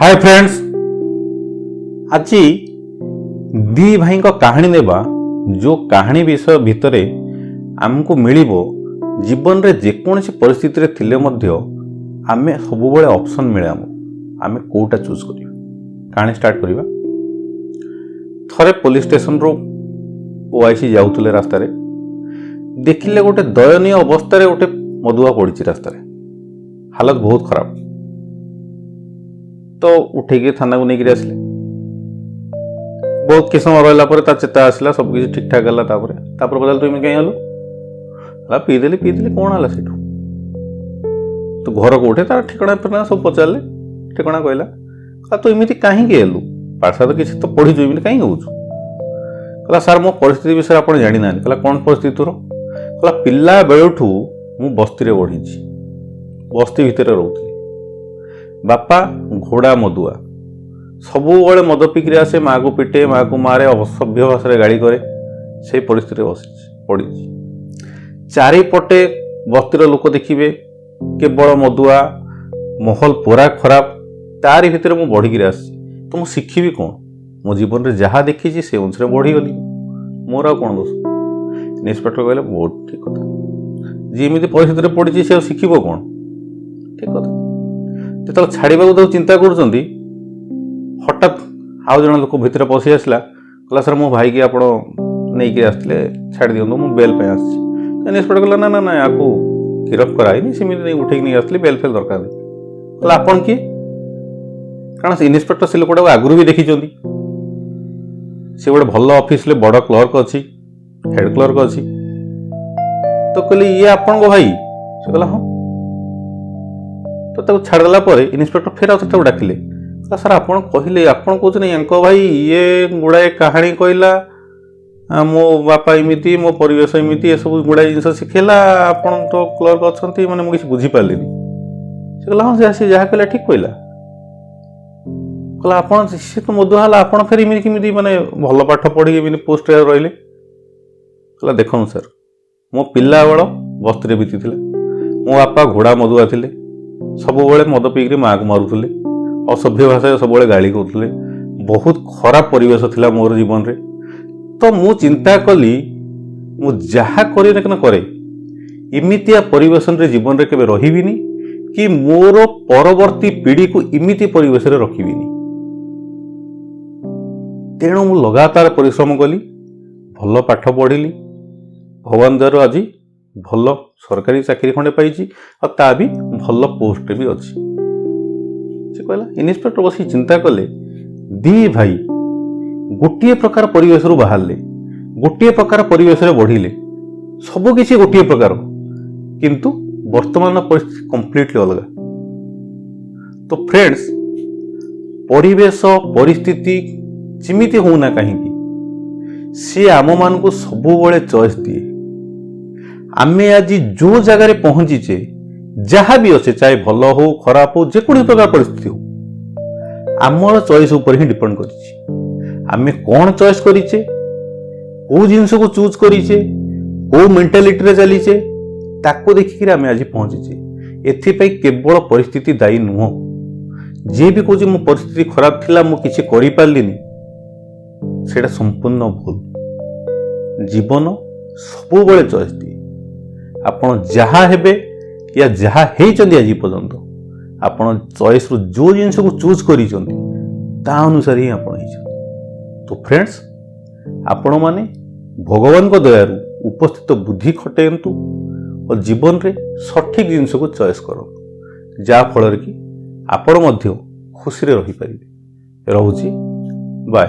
ହାଏ friends, ଆଜି ଦି ଭାଇଙ୍କ କାହାଣୀ ନେବା, ଯେଉଁ କାହାଣୀ ବିଷୟ ଭିତରେ ଆମକୁ ମିଳିବ, ଜୀବନରେ ଯେକୌଣସି ପରିସ୍ଥିତିରେ ଥିଲେ ମଧ୍ୟ ଆମେ ସବୁବେଳେ ଅପସନ୍ ମିଳେ ଆମକୁ, ଆମେ କେଉଁଟା ଚୁଜ୍ କରିବା। କାହାଣୀ ଷ୍ଟାର୍ଟ କରିବା। ଥରେ ପୋଲିସ ଷ୍ଟେସନରୁ ଓଆଇସି ଯାଉଥିଲେ। ରାସ୍ତାରେ ଦେଖିଲେ ଗୋଟେ ଦୟନୀୟ ଅବସ୍ଥାରେ ଗୋଟେ ମଦୁଆ ପଡ଼ିଛି ରାସ୍ତାରେ, ହାଲତ ବହୁତ ଖରାପ। ତ ଉଠେଇକି ଥାନାକୁ ନେଇକିରି ଆସିଲେ। ବହୁତ କିଛି ସମୟ ରହିଲା ପରେ ତା ଚେତା ଆସିଲା, ସବୁ କିଛି ଠିକ୍ ଠାକ୍ ହେଲା। ତାପରେ ତାପରେ ପଚାରିଲେ, "ତୁ ଏମିତି କାହିଁ ହେଲୁ?" ହେଲା, "ପିଇଦେଲି, ପିଇଦେଲି।" "କ'ଣ ହେଲା ସେଇଠୁ? ତୁ ଘର କୋଉଠି?" ତାର ଠିକଣା ଫିକଣା ସବୁ ପଚାରିଲେ। ଠିକଣା କହିଲା। କହିଲା, "ତୁ ଏମିତି କାହିଁକି ହେଲୁ? ପାଠଶାଠ କିଛି ତ ପଢିଛୁ, ଏମିତି କାହିଁକି ହଉଛୁ?" କହିଲା, "ସାର୍, ମୋ ପରିସ୍ଥିତି ବିଷୟରେ ଆପଣ ଜାଣିନାହାନ୍ତି।" କହିଲା, "କ'ଣ ପରିସ୍ଥିତି ତୋର?" କହିଲା, "ପିଲା ବେଳଠୁ ମୁଁ ବସ୍ତିରେ ବଢ଼ିଛି, ବସ୍ତି ଭିତରେ ରହୁଥିଲି। ବାପା ଘୋଡ଼ା ମଦୁଆ, ସବୁବେଳେ ମଦ ପିଇକିରି ଆସେ, ମାଆକୁ ପିଟେ, ମାଆକୁ ମାରେ, ଅସଭ୍ୟ ଭାଷାରେ ଗାଳି କରେ। ସେଇ ପରିସ୍ଥିତିରେ ବସିଛି, ପଡ଼ିଛି। ଚାରିପଟେ ବସ୍ତିର ଲୋକ ଦେଖିବେ, କେବଳ ମଦୁଆ, ମାହୋଲ ପୁରା ଖରାପ। ତାରି ଭିତରେ ମୁଁ ବଢ଼ିକିରି ଆସିଛି। ତ ମୁଁ ଶିଖିବି କ'ଣ? ମୋ ଜୀବନରେ ଯାହା ଦେଖିଛି, ସେ ଅନୁସାରେ ବଢ଼ିଗଲି। ମୋର ଆଉ କ'ଣ ଦୋଷ?" ଇନ୍ସପେକ୍ଟର କହିଲେ, "ବହୁତ ଠିକ୍ କଥା। ଯିଏ ଏମିତି ପରିସ୍ଥିତିରେ ପଡ଼ିଛି, ସେ ଆଉ ଶିଖିବ କ'ଣ? ଠିକ୍ କଥା।" ଯେତେବେଳେ ଛାଡ଼ିବାକୁ ତାକୁ ଚିନ୍ତା କରୁଛନ୍ତି, ହଠାତ୍ ଆଉ ଜଣେ ଲୋକ ଭିତରେ ପଶି ଆସିଲା। କହିଲା, "ସାର୍, ମୋ ଭାଇକି ଆପଣ ନେଇକି ଆସିଥିଲେ, ଛାଡ଼ି ଦିଅନ୍ତୁ, ମୁଁ ବେଲ୍ ପାଇଁ ଆସିଛି।" ଇନ୍ସପେକ୍ଟର କହିଲା, "ନା ନା ନା, ୟାକୁ ଗିରଫ କରାହେଇନି, ସେମିତି ନେଇ ଉଠେଇକି ନେଇ ଆସିଥିଲି, ବେଲ୍ ଫେଲ୍ ଦରକାର ନାହିଁ।" କହିଲା, "ଆପଣ କିଏ?" କାରଣ ସେ ଇନ୍ସପେକ୍ଟର ସେ ଲୋକଟାକୁ ଆଗରୁ ବି ଦେଖିଛନ୍ତି। ସେ ଗୋଟେ ଭଲ ଅଫିସରେ ବଡ଼ କ୍ଲର୍କ ଅଛି, ହେଡ୍ କ୍ଲର୍କ ଅଛି। ତ କହିଲେ, "ଇଏ ଆପଣଙ୍କ ଭାଇ?" ସେ କହିଲା, "ହଁ।" ତ ତାକୁ ଛାଡ଼ିଦେଲା ପରେ ଇନ୍ସପେକ୍ଟର ଫେର ଆଉ ତାକୁ ଡାକିଲେ। କହିଲା, "ସାର୍, ଆପଣ କହିଲେ, ଆପଣ କହୁଛନ୍ତି ୟାଙ୍କ ଭାଇ, ଇଏ ଗୁଡ଼ାଏ କାହାଣୀ କହିଲା, ମୋ ବାପା ଏମିତି, ମୋ ପରିବେଶ ଏମିତି, ଏସବୁ ଗୁଡ଼ାଏ ଜିନିଷ ଶିଖେଇଲା। ଆପଣ ତ କ୍ଲର୍କ ଅଛନ୍ତି, ମାନେ ମୁଁ କିଛି ବୁଝିପାରିଲିନି।" ସେ କହିଲା, "ହଁ, ସେ ଆସି ଯାହା କହିଲା, ଠିକ୍ କହିଲା।" କହିଲା, "ଆପଣ, ସେ ତ ମଦୁଆ ହେଲା, ଆପଣ ଫେର ଏମିତି କେମିତି, ମାନେ ଭଲ ପାଠ ପଢ଼ିକି ଏମିତି ପୋଷ୍ଟରେ ରହିଲେ?" କହିଲା, "ଦେଖନ୍ତୁ ସାର୍, ମୋ ପିଲାବେଳ ବସ୍ତିରେ ବିତିଥିଲା। ମୋ ବାପା ଘୋଡ଼ା ମଦୁଆ ଥିଲେ, ସବୁବେଳେ ମଦ ପିଇକିରି ମାଆକୁ ମାରୁଥିଲେ, ଅସଭ୍ୟ ଭାଷାରେ ସବୁବେଳେ ଗାଳି କରୁଥିଲେ। ବହୁତ ଖରାପ ପରିବେଶ ଥିଲା ମୋର ଜୀବନରେ। ତ ମୁଁ ଚିନ୍ତା କଲି, ମୁଁ ଯାହା କରେ ନା କରେ, ଏମିତିଆ ପରିବେଶରେ ଜୀବନରେ କେବେ ରହିବିନି କି ମୋର ପରବର୍ତ୍ତୀ ପିଢ଼ିକୁ ଏମିତି ପରିବେଶରେ ରଖିବିନି। ତେଣୁ ମୁଁ ଲଗାତାର ପରିଶ୍ରମ କଲି, ଭଲ ପାଠ ପଢ଼ିଲି। ଭଗବାନ ଦୟାରୁ ଆଜି ଭଲ ସରକାରୀ ଚାକିରି ଖଣ୍ଡେ ପାଇଛି ଆଉ ତା ବି ଭଲ ପୋଷ୍ଟରେ ବି ଅଛି।" ସେ କହିଲା। ଇନ୍ସପେକ୍ଟର ବସି ଚିନ୍ତା କଲେ, ଦି ଭାଇ ଗୋଟିଏ ପ୍ରକାର ପରିବେଶରୁ ବାହାରିଲେ, ଗୋଟିଏ ପ୍ରକାର ପରିବେଶରେ ବଢ଼ିଲେ, ସବୁ କିଛି ଗୋଟିଏ ପ୍ରକାର, କିନ୍ତୁ ବର୍ତ୍ତମାନର ପରିସ୍ଥିତି କମ୍ପ୍ଲିଟଲି ଅଲଗା। ତ ଫ୍ରେଣ୍ଡସ୍, ପରିବେଶ ପରିସ୍ଥିତି ଯେମିତି ହଉନା କାହିଁକି, ସିଏ ଆମମାନଙ୍କୁ ସବୁବେଳେ ଚଏସ୍ ଦିଏ। ଆମେ ଆଜି ଯୋଉ ଜାଗାରେ ପହଞ୍ଚିଛେ, ଯାହା ବି ଅଛେ, ଚାହେ ଭଲ ହଉ, ଖରାପ ହଉ, ଯେକୌଣସି ପ୍ରକାର ପରିସ୍ଥିତି ହଉ, ଆମର ଚଏସ୍ ଉପରେ ହିଁ ଡିପେଣ୍ଡ କରିଛି। ଆମେ କ'ଣ ଚଏସ୍ କରିଛେ, କୋଉ ଜିନିଷକୁ ଚୁଜ୍ କରିଛେ, କୋଉ ମେଣ୍ଟାଲିଟିରେ ଚାଲିଛେ, ତାକୁ ଦେଖିକିରି ଆମେ ଆଜି ପହଞ୍ଚିଛେ। ଏଥିପାଇଁ କେବଳ ପରିସ୍ଥିତି ଦାୟୀ ନୁହଁ। ଯିଏ ବି କହୁଛି ମୋ ପରିସ୍ଥିତି ଖରାପ ଥିଲା, ମୁଁ କିଛି କରିପାରିଲିନି, ସେଇଟା ସମ୍ପୂର୍ଣ୍ଣ ଭୁଲ। ଜୀବନ ସବୁବେଳେ ଚଏସ୍ ଦିଏ। ଆପଣ ଯାହା ହେବେ ୟା ଯାହା ହେଇଛନ୍ତି ଆଜି ପର୍ଯ୍ୟନ୍ତ, ଆପଣ ଚଏସ୍ରୁ ଯେଉଁ ଜିନିଷକୁ ଚୁଜ୍ କରିଛନ୍ତି, ତା ଅନୁସାରେ ହିଁ ଆପଣ ହେଇଛନ୍ତି। ତ ଫ୍ରେଣ୍ଡସ୍, ଆପଣମାନେ ଭଗବାନଙ୍କ ଦୟାରୁ ଉପସ୍ଥିତ ବୁଦ୍ଧି ଖଟେଇନ୍ତୁ ଓ ଜୀବନରେ ସଠିକ୍ ଜିନିଷକୁ ଚଏସ୍ କରନ୍ତୁ, ଯାହାଫଳରେ କି ଆପଣ ମଧ୍ୟ ଖୁସିରେ ରହିପାରିବେ। ରହୁଛି, ବାଏ।